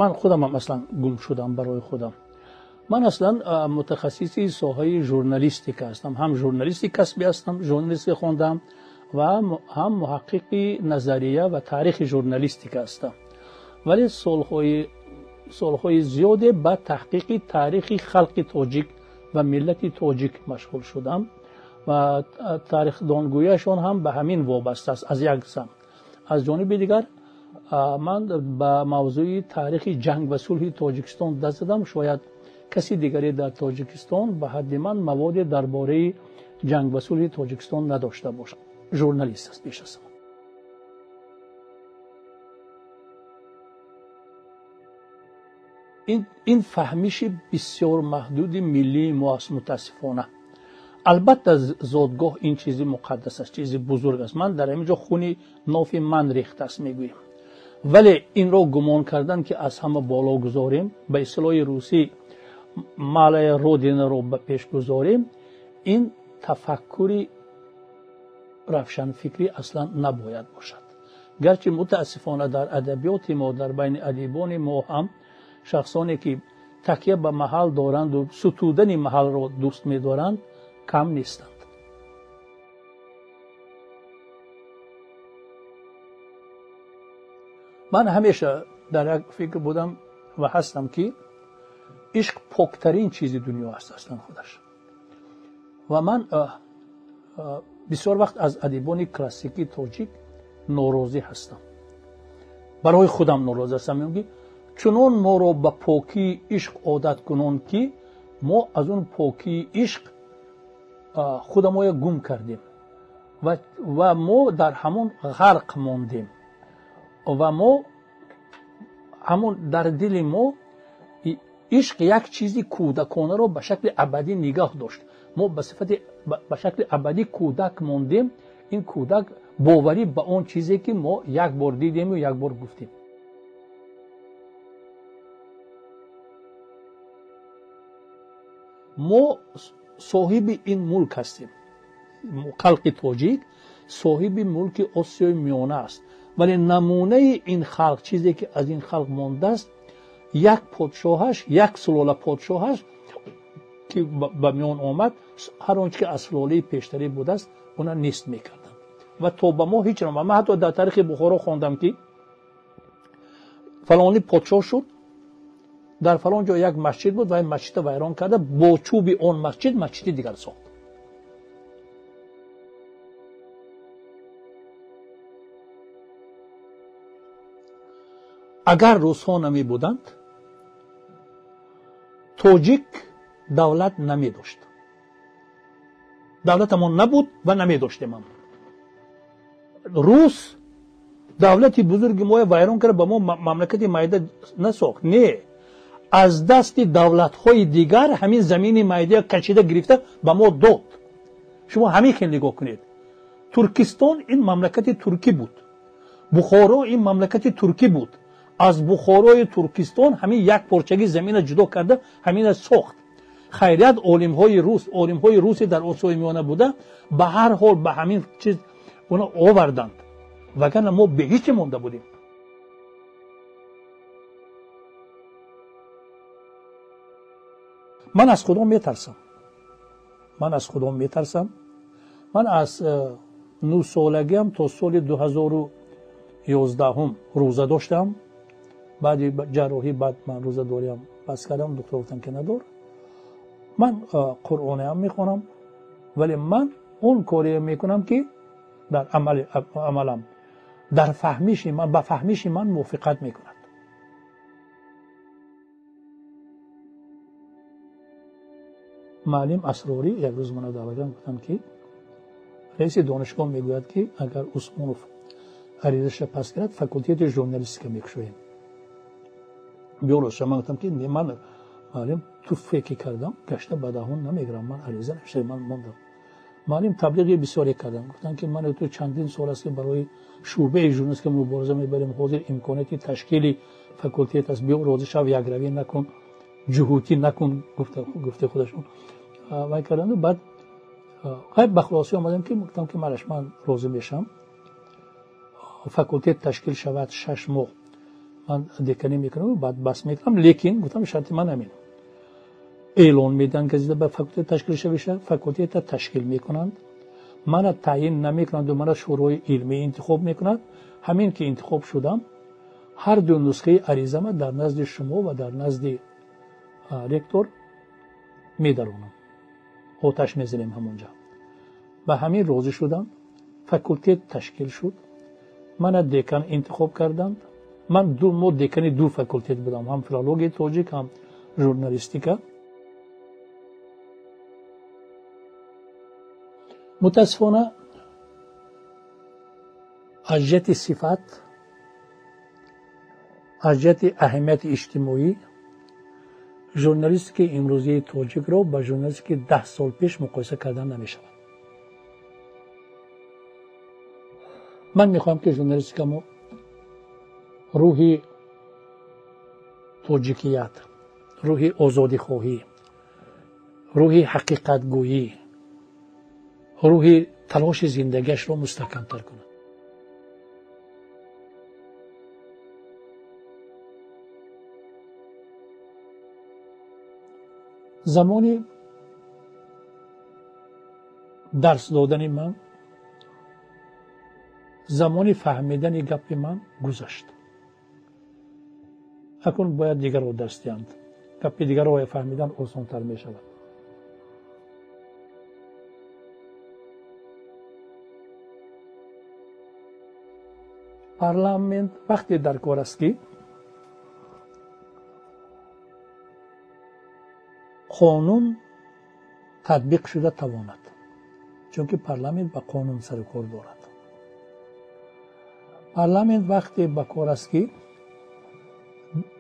Ман худам аслан гум шудам барои худам. Ман аслан мутахассиси соҳаи журналистика ҳастам. Ҳам журналисти касбӣ ҳастам, журналистика хондам ва ҳам муҳаққиқи назария ва таърихи журналистика ҳастам. Вале солҳои зиёде ба таҳқиқи таърихи халқи тоҷик ва миллати тоҷик машғул шудам ва тарихдонгӯяшон ҳам ба ҳамин вобаста аст аз як самт. Аз ҷониби дигар ман ба мавзӯи таърихи ҷанг ва сулҳи Тоҷикистон даст задам. Шояд каси дигаре дар Тоҷикистон ба ҳадди ман маводе дар бораи ҷанг ва сулҳи Тоҷикистон надошта бошад. Журналист аст пеш аз ҳама. Ин фаҳмиши бисёр маҳдуди миллии мо аст, мутаассифона. Албатта зодгоҳ ин чизи муқаддас аст, чизи бузург аст. Ман дар ҳамин ҷо хуни нофи ман рехта аст мегӯем. Вале инро гумон кардан ки аз ҳама боло гузорем, ба истилоҳи русӣ малая родинаро ба пеш гузорем, ин тафаккури равшанфикрӣ аслан набояд бошад. Гарчи мутаассифона дар адабиёти мо, дар байни адибони мо ҳам шахсоне ки такя ба маҳал доранду сутудани маҳалро дӯст медоранд кам нестанд. Ман ҳамеша дар як фикр будам ва ҳастам ки ишқ поктарин чизи дунё аст аслан худаш. Ва ман бисёр вақт аз адибони классикии тоҷик норозӣ ҳастам. Барои худам норозӣ ҳастам, мегӯям ки чунон моро ба покии ишқ одат кунон ки мо аз он покии ишқ худамоя гум кардем ва мо дар ҳамон ғарқ мондем ва мо ҳамон дар дили мо ишқ як чизи кӯдаконаро ба шакли абадӣ нигаҳ дошт. Мо ба сифати ба шакли абадӣ кӯдак мондем. Ин кӯдак боварӣ ба он чизе ки мо як бор дидему як бор гуфтем. Мо соҳиби ин мулк ҳастем. Халқи тоҷик соҳиби мулки Осиёи Миёна аст. Вале намунаи ин халқ, чизе ки аз ин халқ мондааст, як подшоҳаш, як сулола подшоҳаш ки ба миён омад, ҳар он чи ки аз сулолаи пештарӣ будааст, она нест мекарданд. Ва то ба мо ҳеҷ ном. Ман ҳатто дар таърихи Бухоро хондам ки фалони подшоҳ шуд, дар фалон ҷо як масҷид буд ва ин масҷидро вайрон карда, бо чӯби он масҷид масҷиди дигар сохт. Агар русҳо намебуданд, тоҷик давлат намедошт. Давлатамон набуд ва намедоштем ҳам. Рус давлати бузурги моя вайрон карда, ба мо мамлакати майда насохт. Не, аз дасти давлатҳои дигар ҳамин замини майдая кашида гирифта ба мо дод. Шумо ҳамин хел нигоҳ кунед. Туркистон ин мамлакати туркӣ буд, Бухоро ин мамлакати туркӣ буд. Аз Бухорои Туркистон ҳамин як порчаги замина ҷудо карда ҳамина сохт. Хайрият олимҳои рус, олимҳои руси дар Осиёи Миёна буда, ба ҳар ҳол ба ҳамин чиз она оварданд. Вагарна мо бе ҳеҷ монда будем. Ман аз Худо метарсам. Ман аз Худо метарсам. Ман аз 9 солагиам то соли 2011 рӯза доштам. Баъди ҷарроҳӣ баъд ман рӯзадориам бас кардам, доктор гуфтанд ки надор. Ман Қуръонеам мехонам, вале ман он коре мекунам ки дар амалам дар фаҳмиши ман ба фаҳмиши ман мувофиқат мекунад. Муаллим Асрорӣ як рӯз мана даъват карданд, гуфтанд ки раиси донишгоҳ мегӯяд ки агар Усмонов аризаша пас гирад, факултети журналистика мекушоем. Биёрӯша. Ман гуфтам ки не, ман муаллим туффе ки кардам, гашта ба даҳон намегирам, ман ариза навиштам, ман мондам. Муаллим таблиғи бисёре кардам, гуфтанд ки ман ту чандин сол аст ки барои шӯъбаи журналистика мубориза мебарем, ҳозир имконияти ташкили факултет аст, биё розӣ шав, якравӣ накун, ҷуҳутӣ накун, гуфте худашон. Вай карданду баъд ғайб ба хулосӣ омадем ки гуфтам ки мараш ман розӣ мешавам, факултет ташкил шавад 6 моҳ Ман деканӣ мекунам, баъд бас мекунам, лекин гуфтам шарти ман ҳамин. Эълон медиҳанд газета ба факултет ташкил шавиша, факултета ташкил мекунанд. Мана таъин намекунанд, мана шӯрои илмӣ интихоб мекунад. Ҳамин ки интихоб шудам, ҳар ду нусхаи аризама дар назди шумо ва дар назди ректор медаронам. Оташ мезанем ҳамонҷа. Ба ҳамин розӣ шудам. Факултет ташкил шуд. Мана декан интихоб карданд. Ман 2 моҳ декани 2 факултет будам, ҳам филологияи тоҷик, ҳам журналистика. Мутаассифона аз ҷиҳати сифат, аз ҷиҳати аҳамияти иҷтимоӣ журналистикаи имрӯзии тоҷикро ба журналистикаи 10 сол пеш муқоиса кардан намешавад. Ман мехоҳам ки журналистика мо рӯҳи тоҷикият, рӯҳи озодихоҳӣ, рӯҳи ҳақиқатгӯӣ, рӯҳи талоши зиндагиашро мустаҳкамтар кунад. Замони дарс додани ман, замони фаҳмидани гапи ман гузашт. Акнун бояд дигарро дарс диҳанд. Гапи дигарро фаҳмидан осонтар мешавад. Парламент вақте дар кор аст ки қонун татбиқ шуда тавонад, чунки парламент ба қонун сару кор дорад. Парламент вақте ба кор аст ки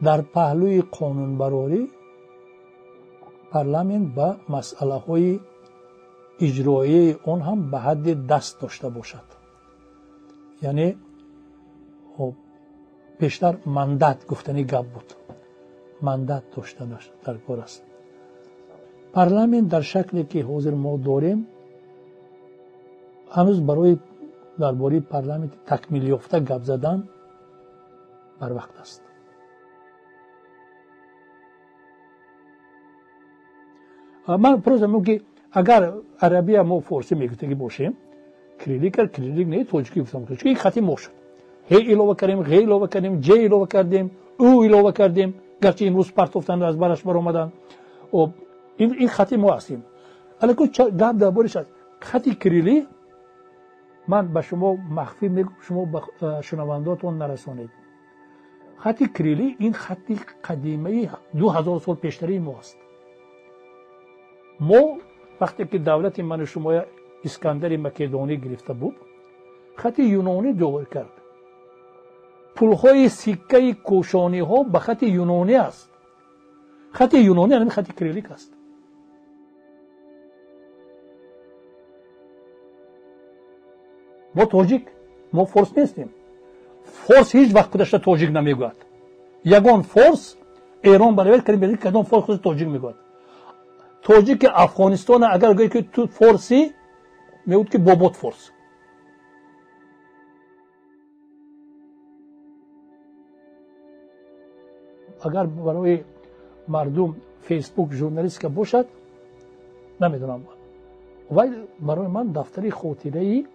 дар паҳлӯи қонунбарорӣ парламент ба масъалаҳои иҷроияи он ҳам ба ҳадди даст дошта бошад. Яъне пештар мандат гуфтани гап буд, мандат дошта дар кор аст. Парламент дар шакле ки ҳозир мо дорем ҳанӯз барои дар бораи парламенти такмилёфта гап задан барвақт аст. Ман просто мегӯям ки агар арабия мо форсӣ мегуфтагӣ бошем, кириллика кириллик не, тоҷикӣ гуфтам, чунки ин хати мо шуд. Ҳ илова кардем, ғ илова кардем, ҷ илова кардем, ӯ илова кардем, гарчи имрӯз партофтанд, аз бараш баромаданд. Ин хати мо ҳастем. Алекун гап дар бориш аст. Хати кириллӣ ман ба шумо махфӣ мегӯям, шумо ба шунавандотон нарасонед. Хати кириллӣ ин хати қадимаи 2000 сол пештарии мо аст. Мо вақте ки давлати ману шумо Искандари Македонӣ гирифта буд, хати юнонӣ ҷовир кард. Пулҳои сиккаи кӯшониҳо ба хати юнонӣ аст. Хати юнонӣ ҳамин хати кириллик аст. Мо тоҷик, мо форс нестем. Форс ҳеҷ вақт худашро тоҷик намегӯяд. Ягон форс Эрон барояд кардем, кадом форс худаш тоҷик мегӯяд. Тоҷики Афғонистон агар гӯяд ки ту форсӣ, мегӯяд ки бобот форс. Агар барои мардум Фейсбук журналистика бошад, намедонам. Вай барои ман дафтари хотираи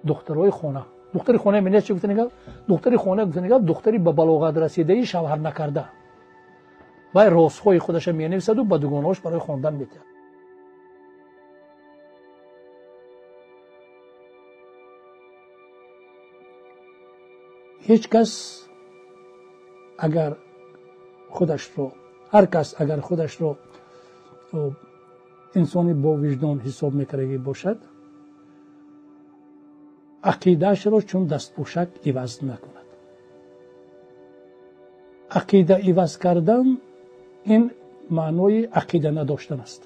духтарои хона. Духтари хона мене чӣ гуфтани гап? Духтари хона гуфтани гап духтари ба балоғат расидаи шавҳар накарда. Вай розҳои худаша менависаду ба дугонаҳош барои хондан метиҳад. Ҳеҷ кас агар худашро, ҳар кас агар худашро инсони бо виҷдон ҳисоб мекардагӣ бошад, ақидаашро чун дастпӯшак иваз накунад. Ақида иваз кардан ин маънои ақида надоштан аст.